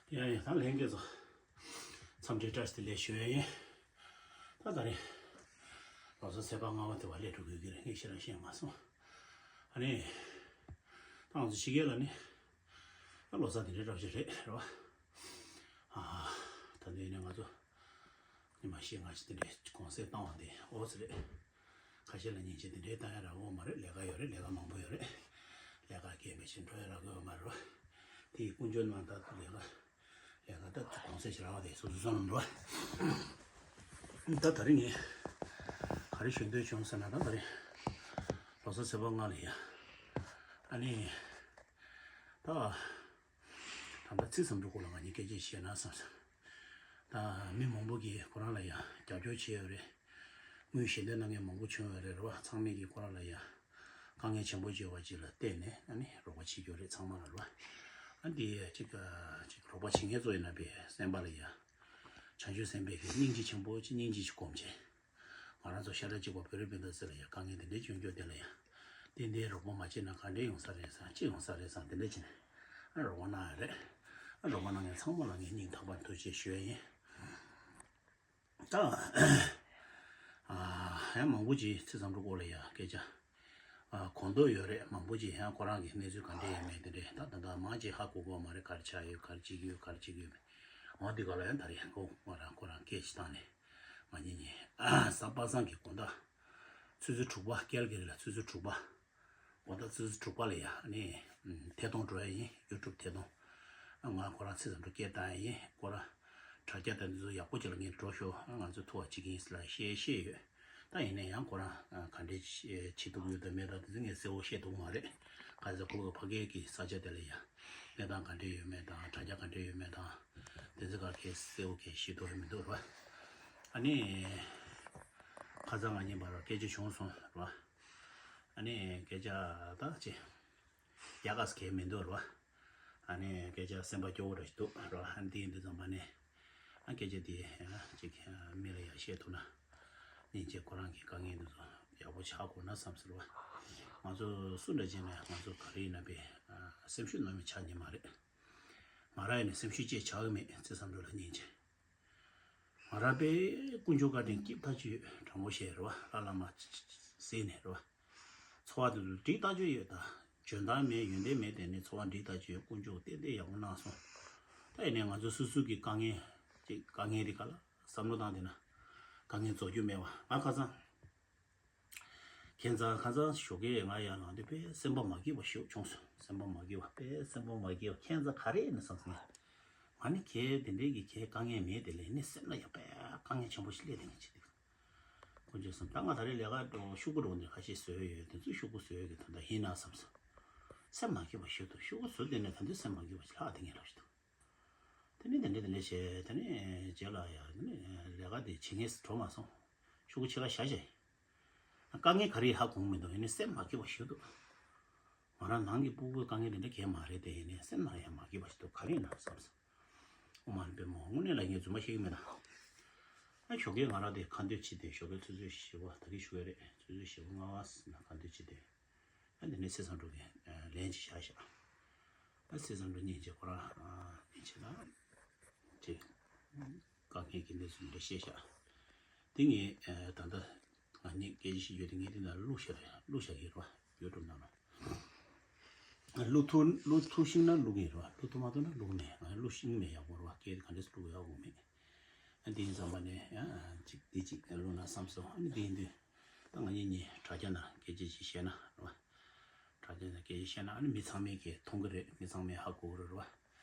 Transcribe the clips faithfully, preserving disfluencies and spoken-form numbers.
ཡ་ཡ། ད་ལྷན་རྒྱས་ཚོ་འཚམས་འདྲི་བཀྲ་ཤིས་བདེ་ལེགས་ཞུ་ཡ་ཡིན། ད་ད་རེས་ལོ་གསར་ཚེས་པ་ལྔ་པ་དེ་བ་སླེབས་འགྲོ་དགོས་ཀྱི་རེད། ངས་ཞེ་དྲག་ཤེས་མ་སོང་། ཨ་ནི་ད་ང་ཚོ་ཕྱི་རྒྱལ་ལ་ནི་ད་ལོ་གསར་དེ་འདྲའི་འདྲ་པོ་ཅིག་རེད། རེད་བ། ཨ། ད་འདི་ནས་ང་ཚོ་ཉི་མ་བཞི་ལྔ་ཅིག་དེ་འདྲའི་གུང་སེང་བཏང་བ་དེ་ཨོ་ཙི་རེད། ཁ་ཤས་ལ་ཉིན་གཅིག་དེ་འདྲའི་བཏང་ཡ་རག་གི་ཡོད་མ་རེད། ལས་ཀ་ཡོད་རེད། ལས་ཀ་མང་པོ་ཡོད་རེད། ལས་ཀ་རྐྱེན་པས་ཕྱིར་འགྲོ་ཡ་རག་གི་ཡོད་མ་རེད་བ། དེ་ཡི་དཀོན་མཆོག་གནང་ད་ལས་ཀ་ལས་ཀ་ད་གུང་སེང་ཞིག་རག་པ་དེ་སོ་སོ་བསམ་བློ་འགྲོ་བ། ད་ད་རིང་ངས་ག་རེ་ཞུ་འདོད་བྱུང་ཟེར་ན། ད་ད་རིང་ལོ་གསར་ཚེས་པ་ལྔ་ལ་ཡ། ཨ་ནི་ད་ད་ལྟ་ཚིག་ཟམ་འགྲོ་སྐོར་ལ་ང་གཉིས་སྐད་ཆ་བཤད་ན་བསམ་སོང་། ད་མི་མང་པོ་གིས་ཁོ་རང་ལ་ཡ་རྒྱབ་སྐྱོར་བྱས་ཡོད་རེད། དངུལ་ཞལ་འདེབས་གནང་མཁན་མང་པོ་བྱུང་ཡོད་རེད། རེད་བ། ཚང་མས་ཀྱིས་ཁོ་རང་ལ་ཡ་དཀའ་ངལ་ཆེན་པོ་བརྗོད་པ་ཅིག་ལ་བརྟེན་ནས་ཨ་ནི་རོགས་པ་བྱེད་རྒྱུ་རེད། ཚང་མ་ལ་རེད་བ། ཨ་འདི་ཅིག་ཅིག་རོགས་པ་བྱེད་མཁན་ཚོ་ཡིན་ན་པའི་སེམས་པ་ལ་ཡ་བྱང་ཆུབ་སེམས་དཔའི་གི་སྙིང་རྗེ་ཆེན་པོ་ཅིག་སྙིང་རྗེ་ཅིག་སྒོམ་བྱས། ང་རང་ཚོ་ཤ་ཁྲག་གཅིག་པ་བོད་རིགས་སྤུན་ཟླ་ཚོ་ལ་ཡ་དཀའ་ངལ་འདི་འདྲའི་བྱུང་རྒྱུ་དེ་ལ་ཡ་ཏན་ཏན་རོགས་པ་མ་བྱེད་ན་ག་འདྲས་ཡོང་ས་རེད་བསམ། ཅི་ཡོང་ས་རེད་བསམ། དེ་འདྲ་བྱས་ནས་ཨ་རོགས་པ་གནང་ཡ་རེད། ཨ་རོགས་པ་གནང་མཁན་ཚང་མ་ལ་ངས་སྙིང་ཐག་པ་ནས་ཐུགས་རྗེ་ཆེ་ཞུ་ཡ་ཡིན། ད་ཨ་ཡང་མང་པོ་ཅིག་ཚིག་ཟམ་འགྲོ་སྐོར་ལ་ཡ་སྐད་ཆ་ཨ་གོ་འདོད་ཡོད་རེད། མང་པོ་ཅིག་ཡང་ཁོ་རང་གི་གནས་ཚུལ་ག་འདྲས་ཡོད་མེད་དེ་འདྲས། ད་ད་ད་མང་ཅིག་ཧ་གོ་གོ་མ་རེད། ག་རེ་ཆགས་ཡོད། ག་རེ་བྱེད་ཀྱི་ཡོད། ག་རེ་བྱེད་ཀྱི་ཡོད་མེད། འོ་འདི་ག་ལ་ཡང་ད་རེས་ཁོ་ང་རང་ཁོ་རང་སྐད་ཅིག་བཏང་ནས་ང་གཉིས་གཉིས་གཟའ་པ་སངས་ཀྱི་དགོང་དག་ཆུ་ཚོད་དྲུག་པ། ཀལ་གྷི་རི་ལ་ཆུ་ཚོད་དྲུག་པ། དགོང་དག་ཆུ་ཚོད་དྲུག་པ་ལ་ཡ་ནི་ཐད་གཏོང་འགྲོ་ཡ་ཡིན། ཡུ་ཊུབ་ཐད་གཏོང་། ང་ཁོ་རང་ཚིག་ཟམ་འགྲོ་སྐད་བཏང་ཡ་ཡིན། ཁོ་རང་དྲ་རྒྱ་དང་འདི་ཚོ་ཡག་པོ་ཅིག་ལ་ངས་འགྲོ་ཤོག་ང་ཚོ་ཐུག་པ་བྱེད་ཀྱི་ཡིན་ཟེར་ལ་བཤད་བཤད་ཡོད། ད་ཡིན་ན་ཡང་ཁོ་རང་ག་འདྲས་བྱེད་ཐུབ་ཡོད་དང་མེད་དང་དེ་ཚོ་ངས་གསལ་བོ་བཤད་ཐུབ་མ་རེད། ག་ཚོད་ཁོ་གི་ཕ་གི་གི་ས་ཆ་དེ་ལ་ཡ་གནས་སྟངས་ག་འདྲས་ཡོད་མེད་དང་། དྲ་རྒྱ་ག་འདྲས་ཡོད་མེད་དང་། དེ་ཚོ་ག་གས་གསལ་བོ་གས་ཤེས་ཐུབ་མི་འདུག་ར། ཨ་ནི་ཁ་སང་ང་གཉིས་བར་སྐད་ཆ་བྱུང་སོང་ར། ཨ་ནི་སྐད་ཆ་ད་ཅི་རྒྱ་སྐད་གས་མི་འདུག་ར། ཨ་ནི་སྐད་ཆ་སེམས་པ་སྐྱོ་བོ་འདྲ་ཞིག་འདུག་ར། ཨ་ནི་དེ་ཡིན་དུས་ཙམ་པ་ནས་ཨ་སྐད་ཆ་དེ་ཅིག་མི་ལ་ཡ་བཤད་ཐུབ་ན་སྙིང་རྗེ། ཁོ་རང་གི་དཀའ་ངལ་འདི་ཚོ་ཡག་པོ་ཆགས་དགོས་ན་བསམ་ཟེར་བ། ང་ཚོ་སུ་འདྲ་བྱས་ནས་ང་ཚོ་ག་རེ་ཡིན་ན་པའི་སེམས་ཤུགས་གནང་མི་ཆགས་ཉེ་མ་རེད། ང་རང་ཡིན་ནས་སེམས་ཤུགས་ཅིག་ཆག་གི་མེད། ཚེ་བསམ་གྲུབ་ལ་སྙིང་རྗེ། ང་རང་པའི་དཀོན་མཆོག་བཀའ་དྲིན་སྐྱིད་ཐག་ཆོད་ཡོད། དྲང་པོ་བཤད་རེད་བ། ལྷ་བླ་མ་ཟེར་ནས་རེད་བ། འཚོ་བ་དེ་ཚོ་འགྲིག་ཐག་ཆོད་ཡོད། ད་འཇོན་ཐང་མེད་ཡོན་ཏན་མེད། དེ་ནས་འཚོ་བ་འགྲིག་ཐག་ཆོད་ཡོད། དཀོན་མཆོག་ཏན་ཏན་ཡག་པོ་གནང་སོང་། ད་ཡིན་ནས་ང་ཚོ་སོ་སོ་གི་དཀའ་ངལ་ཅིག་དཀའ་ངལ་དེ་ག་ལ་བསམ་བློ་བཏང་བསྡད་ན་དཀའ་ངལ་རྫོགས་རྒྱུ་མེད་བ། ང་ཁ་སང་ཁྱེད་ཚང་ཁ་སང་ཞོགས་ཀས་ང་ཡར་ལངས་དུས་དཔེ་སེམས་པ་མ་སྐྱིད་པ་ཞིག་བྱུང་སོང་། སེམས་པ་མ་སྐྱིད་པ། དཔེ་སེམས་པ་མ་སྐྱིད་པ། ཁྱེད་ཚང་ག་རེ་ཡིན་ན་བསམ་སོང་། ང་ནི་ཁྱེད་དེ་འདྲའི་གི་ཁྱེད་དཀའ་ངལ་མེད་དེ་ལས་ནི་སེམས་ལ་ཡག་པའི་དཀའ་ངལ་ཆེན་པོ་ཞིག་སླེབས་དེ་ངས་བྱེད་དེ། དཀོན་མཆོག་གསུམ། ད་ང་ད་རེས་ལས་ཀ་འགྲོ་ཤོག་གུ་འགྲོ་ནས་ཁ་ཤས་བཟོས་ཡོད། དེ་ཚོ་ཤོག་གུ་བཟོས་ཡོད་གི་ད་ལྟ་ཡིན་ན་བསམ་སོང་། སེམས་མ་སྐྱིད་པ་ཞིག་འདུག་ཤོག་གུ་བཟོས་དེ་ནས་ད་དུང་སེམས་མ་སྐྱིད་པ་ཞིག་ལྷག་དེ་ངས་ལབ་ཞིག་འདུག་དེ་ནས་དེ་འདྲས་དེ་འདྲས་བྱས། དེ་ནས་རྗེས་ལ་ཡ་དེ་ནས་ལས་ཀ་དེ་བྱེད་མཁན་འགྲོ་མ་སོང་། ཤོག་གུ་ཕྱེད་ཀ་བཞག་བྱས། དཀའ་ངལ་ག་རེ་ཧ་གོ་མི་འདུག་ཡིན་ནའི་སེམས་མ་སྐྱིད་པ་ཞིག་འདུག་ང་རང་ནང་གི་སྤུ་གུའི་དཀའ་ངལ་དེ་འདྲ་གས་མ་རེད་དེ། ཡིན་ནའི་སེམས་ནང་ཡང་མ་སྐྱིད་པ་ཞིག་འདུག་ག་རེ་ཡིན་ན་བསམ་སོང་། ཨོ་མ་ལ་པད་མ། དངོས་གནས་ལ་ངས་རྫུན་མ་བཤད་ཀྱི་མེད་ད། ཨ་ཞོགས་ཀས་ང་རང་དེ་ཁ་འདོན་བྱས་ཏེ། ཞོགས་ཀས་ཆུ་ཚོད་བཞི་པ། ད་གིན་ཞོགས་ཀས་རེད། ཆུ་ཚོད་བཞི་པ་ལྔ་པ་ཟིན་ན་ཁ་འདོན་བྱས་ཏེ། ཨ་དེ་ནས་ཚེ་བཟང་གྲུབ་ཀྱིས་ལན་ཅིག་བཞག་ཤག་ཨ་ཚེ་བཟང་གྲུབ་སྙིང་རྗེ། ཁོ་རང་སྙིང་རྗེ་ལ་ཅིག་དཀའ་ངལ་གྱི་གནས་ཚུལ་འདྲ་བཤད་ཤག་དེ་ངས་ད་ལྟ་ང་གཉིས་སྐད་ཆ་བཤད་རྒྱུ་དེ་ངས་དེ་ན་བླུགས་ཤག་རེད། བླུགས་བཞག་གི་རེད་བ། ཡུ་ཊུབ་ནང་ལ། བླུགས་ཐུབ། བླུགས་ཐུབ་ཤེས་ན་བླུགས་ཀྱི་རེད་བ། བླུགས་ཐུབ་མ་ཐུབ་ན་བླུགས་མེད། ང་བླུགས་ཤེས་མེད། ཡག་པོ་རེད་བ། སྐད་ག་འདྲས་སེ་བླུགས་ཡག་པོ་མེད། ཨ་དེ་ཡིན་ཙམ་པ་ནས་ཡང་ཅིག་དེ་ཅིག་བླུགས་ན་བསམ་སོང་། ཨ་ནི་དེ་ཡིན་དུས་ད་ང་གཉིས་གཉིས་དྲ་རྒྱ་ནང་སྐད་ཆ་ཅིག་བཤད་ན་རེད་བ། དྲ་རྒྱ་ནང་སྐད་ཆ་བཤད་ན་ཨ་ནི་མི་ཚང་མས་ཀྱིས་མཐོང་གི་རེད། མི་ཚང་མས་ཧ་གོ་གི་རེད་བ།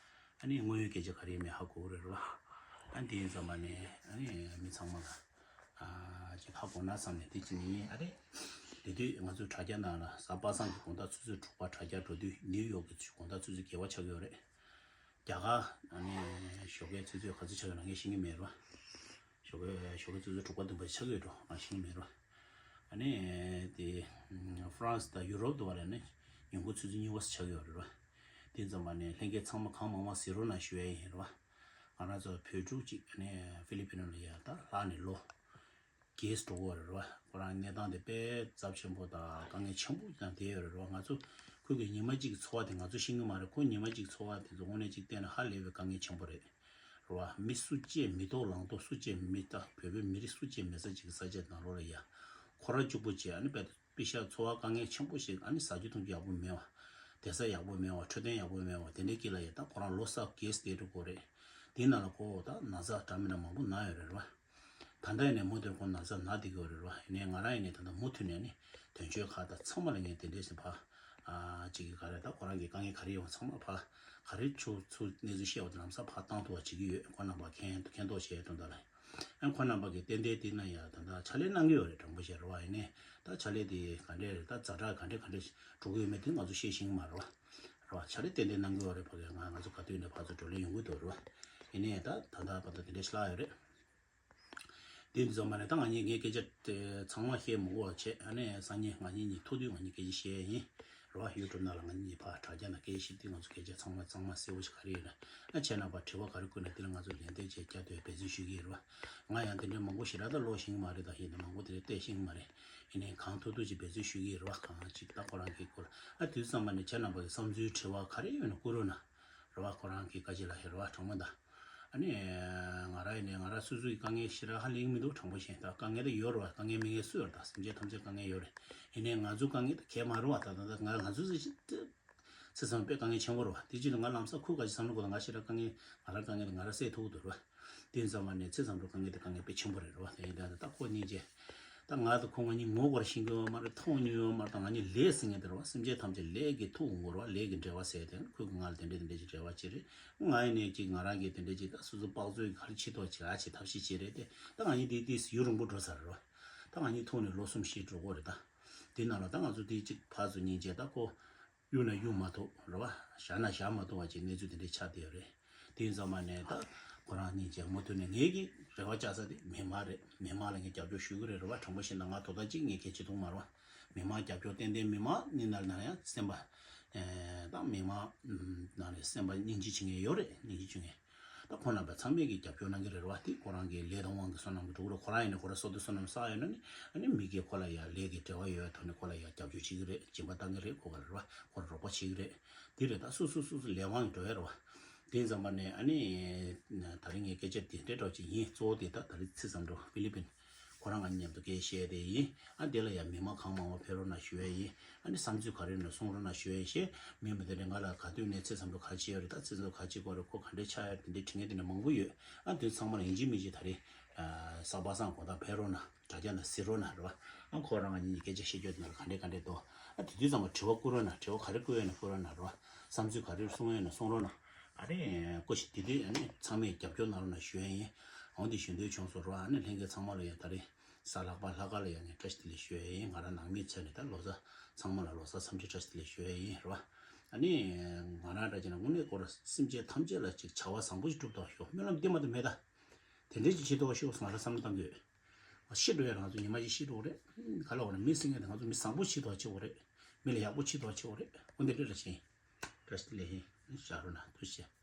ཨ་ནི་དངོས་ཡོད་སྐད་ཆ་ག་རེ་ཡིན་མིན་ཧ་གོ་གི་རེད་བ། ཨ་ནི་དེ་ཡིན་ཙམ་པ་ནས་ཨ་ནི་མི་ཚང་མ་ལ་ཨ་ཅིག་ཧ་གོ་ན་བསམ་ནས་དེ་ཅིག་ནི་ཡིན། ཨ་རེ། དེ་དུས་ང་ཚོའི་དྲ་རྒྱ་ནང་ལ་གཟའ་པ་སངས་ཀྱི་དགོང་དག་ཆུ་ཚོད་དྲུག་པ་དྲ་རྒྱ་འགྲོ་དུས་ནིའུ་ཡོག་གི་དགོང་དག་ཆུ་ཚོད་བརྒྱད་པ་ཆགས་ཀྱི་ཡོད་རེད། རྒྱ་གར་ཨ་ནི་ཞོགས་ཀའི་ཆུ་ཚོད་ག་ཚོད་ཆགས་ཡོད་ན་ངས་ཤེས་ཀྱི་མེད་རོ། ཞོགས་ཀའི་ཞོགས་ཀའི་ཆུ་ཚོད་དྲུག་པ་བདུན་པ་ཆགས་ཡོད་འགྲོ། ང་ཤེས་ཀྱི་མེད་རོ། ཨ་ནི་དེ་ཧྥ་རན་སི་དང་ཡུ་རོབ་དུ་བ་ལ་ནི་ཉིན་གུང་ཆུ་ཚོད་གཉིས་པ་ཆགས་ཡོད་རེད་རོ། དེ་ཙམ་པ་ནི་ལྷན་རྒྱས་ཚང་མ་གང་མང་མང་གཟིགས་རོགས་གནང་ཞུ་ཡ་ཡིན་རོ། ང་རང་ཚོ་བོད་ཕྲུག་ཅིག་ཨ་ནི་ཧྥི་ལི་པི་ནོ་ལ་ཡ་ད་ལྷག་ནས་ལོ་རྒས་འགྲོ་གི་ཡོད་རེད་རོ། ཁོ་རང་གནས་སྟངས་དེ་དཔེ་ཚབས་ཆེན་པོ་དང་དཀའ་ངལ་ཆེན་པོ་དང་བསྡད་ཡོད་རེད་རོ། ང་ཚོ་ ཁོ་གི་ཉི་མ་གཅིག་གི་འཚོ་བ་དེ་ང་ཚོ་ཤེས་ཀྱི་མ་རེད། ཁོ་ཉི་མ་གཅིག་འཚོ་བ་དེ་ཚོ་དངོས་གནས་གཅིག་བལྟས་ན་ཧ་ལས་པའི་དཀའ་ངལ་ཆེན་པོ་རེད། རེད་བ། མི་སུ་གཅིག་མི་ཐོག་ལང་ཐོག་སུ་གཅིག་མི་ད་བོད་པའི་མི་རིགས་སུ་གཅིག་མེད་ས་ཅིག་གི་ས་ཆ་ནང་ལོགས་ལ་ཡ། ཁོ་རང་གཅིག་པུ་བྱས་ཨ་ནི་དཔེ་དཔེ་ཤག་འཚོ་བ་དཀའ་ངལ་ཆེན་པོ་ཞིག་ཨ་ནི་ཟ་རྒྱུ་འཐུང་རྒྱུ་ཡག་པོ་མེད་བ། བསྡད་ས་ཡག་པོ་མེད་བ། འཕྲོད་བསྟེན་ཡག་པོ་མེད་བ། དེ་འདྲའི་དཀྱིལ་ལ་ཡ་ད་ཁོ་རང་ལོ་གསར་གྱི་སྟེ་འགྲོ་དགོས་རེད། དེའི་ནང་ལ་ཁོ་ད་ན་ཚ་འདྲ་མི་འདྲ་མང་པོ་ན་ཡོད་རེད་རེད་བ། ད་ལྟ་ཡིན་ནའི་མུ་མཐུད་ཁོང་ན་ཚ་ན་བསྡད་ཀྱི་ཡོད་རེད་བ། ཡིན་ནའི་ང་རང་ཡིན་ནའི་ད་ལྟ་མུ་མཐུད་ནས་ནི་དོན་གཅོད་ཁག་དང་ཚང་མ་ལ་ངས་དེ་འདྲས་ཟིན་ཕ། ཨ་ཅིག་གི་ག་རེ་ད་ཁོ་རང་གི་དཀའ་ངལ་ག་རེ་ཡོང་ཚང་མ་ཕ། ག་རེ་ཆུ་ཚུར་གནས་ཚུལ་བཤད་པ་དེ་ལམ་སང་ཕ་བཏང་ཐུབ་པ་བྱེད་ཀྱི་ཡོད། ཁོང་རྣམ་པ་མཁྱེན་མཁྱེན་རྟོགས་བྱས་དོན་དག་ལ། ཨ་ཁོང་རྣམ་པ་གི་ཏན་ཏན་དེ་ན་ཡ་ད་ལྟ་ཕྱག་ལས་གནང་གི་ཡོད་རེད། དྲང་པོ་བཤད་རེད་བ། ཡིན་ནའི་ད་ཕྱག་ལས་དེ་ག་འདྲས་རེད། ད་ཛ་དྲག་ག་འདྲས་ག་འདྲས་འགྲོ་གི་ཡོད་མེད་དེ་ང་ཚོ་ཤེས་ཤེས་ཀྱི་མ་རེད་བ། རེད་བ། ཕྱག་ལས་ཏན་ཏན་གནང་གི་ཡོད་རེད། ཕ་གི་ང་ང་ཚོ་ག་དུས་ནས་ཕར་ཚུར་བགྲོ་གླེང་ཡོང་གི་འདུག་རེད་བ། ཡིན་ནའི་ད་ད་ལྟ་བར་དུ་དེ་འདྲས་ཤི་ལ་ཡོད་རེད། དེ་འདི་ཚང་མ་ནས་ད་ང་གཉིས་ངའི་སྐད་ཆ་དེ་ཚང་མ་བཤད་མི་དགོས་པ་བྱས། ཨ་ནི་སང་ཉིན་ང་གཉིས་གཉིས་ཐུག་དུས་ང་གཉིས་སྐད་ཆ་བཤད་ཡ་ཡིན། རེད་བ། ཡུ་ཊུབ་ནང་ལ་ང་གཉིས་ཕར་དྲ་རྒྱ་ནང་སྐད་ཆ་བཤད་དུས་ང་ཚོ་སྐད་ཆ་ཚང་མ་གཙང་མ་གསལ་པོ་ཞིག་ག་རེ་ཡོད་ན། ཨ་ཁྱེད་རྣམ་པ་དྲི་བ་ག་རེ་བཀོད་ན་དེ་ལ་ང་ཚོ་ལན་འདེབས་བྱས་བསྐྱར་ཟློས་འབད་བརྩོན་ཞུ་གི་ཡིན་རེད་བ། ང་ཡང་དེ་འདྲའི་མང་པོ་ཞེ་དྲག་ད་ཀློག་ཤེས་ཀྱི་མ་རེད། ད་ཡིན་ན་མང་པོ་དེ་འདྲ་བལྟས་ཤེས་ཀྱི་མ་རེད། ཡིན་ནའི་གང་ཐུབ་ཐུབ་ཅིག་འབད་བརྩོན་ཞུ་གི་ཡིན་རེད་བ། གང་ཅིག་ད་ཁོ་རང་གི་སྐོར་ཨ་དུས་ཙམ་པ་ནས་ཁྱེད་རྣམ་པ་གི་བསམ་ཚུལ་དྲི་བ་ག་རེ་ཡོད་ན་བསྐུར་རོགས་གནང་། རེད་བ། ཁོ་རང་གི་བཀའ་སྤྱི་ལ་ཧེ་རེད་བ། དྲང་མོ་ད། ཨ་ནི། ང་རང་ཡིན་ནའི་ང་རང་སོ་སོ་ཡི་དཀའ་ངལ་ཞེ་དྲག་ཧ་ལས་ཀྱི་མི་འདུག་དྲང་པོ་བཤད་ད་དཀའ་ངལ་ད་ཡོད་རེད་བ། དཀའ་ངལ་མེད་མཁན་སུ་ཡོད་རེད། ད་སེམས་ཅན་ཐམས་ཅད་དཀའ་ངལ་ཡོད་རེད། ཡིན་ནའི་ང་ཚོ་དཀའ་ངལ་ད་གས་མ་རེད་བ། ད་ད་ད་ང་ང་ཚོ་ཚེ་ཚེ་ཚང་དཔེ་དཀའ་ངལ་ཆེན་པོ་རེད་བ། དེ་ཅི་ལ་ང་ལམ་སང་ཁུ་ག་ཅི་བསམ་བློ་གོ་ད་ང་ཞེ་དྲག་དཀའ་ངལ་ང་རང་དཀའ་ངལ་ད་ང་རང་སེལ་ཐུབ་ཀྱི་འདུག་རེད་བ། དེ་ཙམ་པ་ནས་ཚེ་ཚང་དུ་དཀའ་ངལ་དེ་དཀའ་ངལ་དཔེ་ཆེན་པོ་རེད་རེད་བ། དེ་ཡིན་ད་ད་ཁོ་གཉིས་ཀྱི། ད་ང་དང་ཁོ་ང་གཉིས་ངོ་སྐོར་ཤེས་ཀྱི་ཡོད་མ་རེད། མཐོང་མྱོང་ཡོད་མ་རེད། ད་ང་གཉིས་ལས་ཟེར་མཁན་དེ་རེད་བ། སེམས་ཅན་ཐམས་ཅད་ལས་ཀྱི་ཐུག་འོང་གི་རེད་བ། ལས་ཀྱི་འབྲེལ་བ་ཟེར་དེ་ཁོས་ང་ལ་དེ་འདྲས་དེ་འདྲས་ཀྱི་འབྲེལ་བ་ཅིག་རེད། ང་ཡིན་ནའི་ཅིག་ང་རང་གིས་དེ་འདྲས་ཅིག་ད་སོ་སོ་དཔག་ཚོད་ཀྱི་ག་རེ་བྱེད་ཐུབ་ཅིག་ཨ་ཅིག་ཐབས་ཤེས་བྱེད་རེད་དེ། ད་ང་གཉིས་དེ་དུས་ཡུན་རིང་པོ་འགྲོ་ཚར་རེད་བ། ད་ང་གཉིས་ཐུག་ནས་ལོ་གསུམ་བཞི་འགྲོ་གི་རེད་ད། དེ་ནང་ལ་ད་ང་ཚོ་དེ་ཅིག་ཕར་ཚུར་སྙིང་རྗེ་ད་ཁོ། གཡུག་ན་གཡུག་མ་ཐུབ་རེད་བ། བཞག་ན་བཞག་མ་ཐུབ་པ་ཅིག་གནས་ཚུལ་དེ་འདྲའི་ཆགས་བསྡད་ཡོད་རེད། དེ་ཡིན་ཙང་མ་ནས་ད་ཁོ་རང་གཉིས་ཀྱིས་མུ་མཐུད་ནས་ངེད་ཀྱི་རེ་བ་བཅག་ས་དེ་མི་མང་རེད། མི་མང་ལ་ངས་རྒྱབ་སྐྱོར་ཞུ་གི་རེད་རེད་བ། དྲང་པོ་བཤད་ན་ང་དོ་ད་གཅིག་ངས་གལ་ཆེ་མཐོང་མ་རེད་བ། མི་མང་རྒྱབ་སྐྱོར་ཏན་ཏན་མི་མང་ནི་ནར་ནར་ཡང་སེམས་པ། ད་མི་མང་ནང་ནས་སེམས་པ་སྙིང་རྗེ་བྱེད་མཁན་ཡོད་རེད། སྙིང་རྗེ་བྱེད་མཁན། ད་ཁོང་རྣམ་པ་ཚང་མས་ཀྱི་རྒྱབ་སྐྱོར་གནང་གི་རེད་བ། དེ་ཁོ་རང་གི་ལས་དང་དབང་གི་བསོད་ནམས་ཀྱི་འགྲོ་གི་རེད། ཁོ་རང་ཡིན་ན་ཁོ་རང་སོ་ཏི་བསོད་ནམས་བསགས་ཡོད་ན་ནི་ཨ་ནི་མི་གིས་ཁོ་ལ་ཡ་ལས་ཀྱི་འབྲེལ་བ་ཡོད་ཐོག་ནས་ཁོ་ལ་ཡ་རྒྱབ་སྐྱོར་བྱེད་ཀྱི་རེད། སྦྱིན་པ་བཏང་གི་རེད། ཁོ་ག་རེད་བ། ཁོ་ལ་རོགས་པ་བྱེད་ཀྱི་རེད། དེ་རེད། ད་སོ་སོ་སོ་སོ་ལས་དབང་གི་འགྲོ་ཡ་རེད་བ། དེ་ཙམ་པ་ནས་ཨ་ནི་ད་རིང་ངས་སྐད་ཆ་དེ་འདྲའི་འདྲ་བོ་ཅིག་ཡིན། གཙོ་བོ་དེ་ད་ད་རིང་ཚེ་བསམ་འགྲོ་ཧྥི་ལི་པིན། ཁོ་རང་ང་མཉམ་དུ་སྐད་བཤད་དེ་ཡིན། ཨ་དེ་ལ་ཡང་མི་མང་གང་མང་བ་ཕེབས་རོགས་གནང་ཞུ་ཡས་ཡིན། ཨ་ནི་བསམ་ཚུལ་ག་རེ་ཡོད་ན་གསུང་རོགས་གནང་ཞུ་ཡས་ཡིན་ཞེས། མི་མི་དེ་འདྲ་ང་ལ་ག་དུས་ནས་ཚེ་བསམ་འགྲོ་ག་བྱེད་ཡོད་རེད། ད་ཚེ་བསམ་འགྲོ་ག་བྱེད་དགོས་རེད། ཁོ་ག་འདྲས་ཆགས་ཡོད་རེད། དེ་འདྲའི་དྲི་ངན་དེ་འདྲ་མང་པོ་ཡོད། ཨ་དེ་ཚང་མ་ལ་ཡིན་གཅིག་མིན་གཅིག་ད་རེས་ས་པ་སངས་དགོང་དག་ཕེབས་རོགས་གནང་། དྲ་རྒྱ་ནང་གཟིགས་རོགས་གནང་རེད་བ། ཨ་ཁོ་རང་ང་གཉིས་སྐད་ཆ་བཤད་རྒྱུ་དེ་ནང་ལ་ག་འདྲས་ག་འདྲས་འདུག་ཨ་དེ་དུས་ཚང་མ་དྲི་བ་བསྐུར་རོགས་གནང་། དྲི་བ་ག་རེ་བསྐུར་ཡོད་ན་བསྐུར་རོགས་གནང་རེད་བ། བསམ་ཚུལ་ག་རེ་གསུང་ཡོད་ན་གསུང་རོགས་གནང་། ཨ་རེ་ཀོ་ཞིག་དེ་དུས་ཨ་ནི་ཚང་མས་རྒྱབ་སྐྱོར་གནང་རོགས་གནང་ཞུ་ཡས་ཡིན། འོང་དེ་ཞུ་འདོད་བྱུང་སོང་རེད་བ། ཨ་ནི་ལྷན་རྒྱས་ཚང་མ་ལ་ཡང་ད་རེས། གཟའ་ལྷག་པ་ལྷག་དཀར་ལ་ཡང་ངས་བཀྲ་ཤིས་བདེ་ལེགས་ཞུ་ཡས་ཡིན། ང་རང་ནང་མིའི་ཚབ་ནས་ད་ལོ་གསར་ཚང་མ་ལ་ལོ་གསར་འཚམས་འདྲི་བཀྲ་ཤིས་བདེ་ལེགས་ཞུ་ཡས་ཡིན་རེད་བ། ཨ་ནི། ང་རང་འདྲ་བྱས་ན་དངོས་གནས་ཁོ་རང་སེམས་ཅན་ཐམས་ཅད་ལ་ཅིག་བྱ་བ་བཟང་པོ་ཞིག་སྒྲུབ་ཐུབ་པ་ཤོག་སྨོན་ལམ་བདེ་མ་བདེ་མེད་ད། དེ་འདྲའི་ཅིག་བྱེད་ཐུབ་པ་ཤོག་ང་རང་བསམ་བློ་བཏང་གི་ཡོད། ཤི་འགྲོ་ཡ་ང་ཚོ་ཉི་མ་ཅིག་ཤི་འགྲོ་རེད། ག་ལ་བ་ན་མི་ཟེར་མཁན་དེ་ང་ཚོ་མི་བཟང་པོ་བྱེད་ཐུབ་པ་བྱེད་དགོས་རེད། མི་ལ་ཡག་པོ་བྱེད་ཐུབ་པ་བྱེད་དགོས་རེད། འོ་འདི་འདྲ་རེད་ཤིང་། བཀྲ་ཤིས་བདེ་ལེགས་ཡིན། བཞག་རོགས་གནང་། ཐུགས་རྗེ་ཆེ།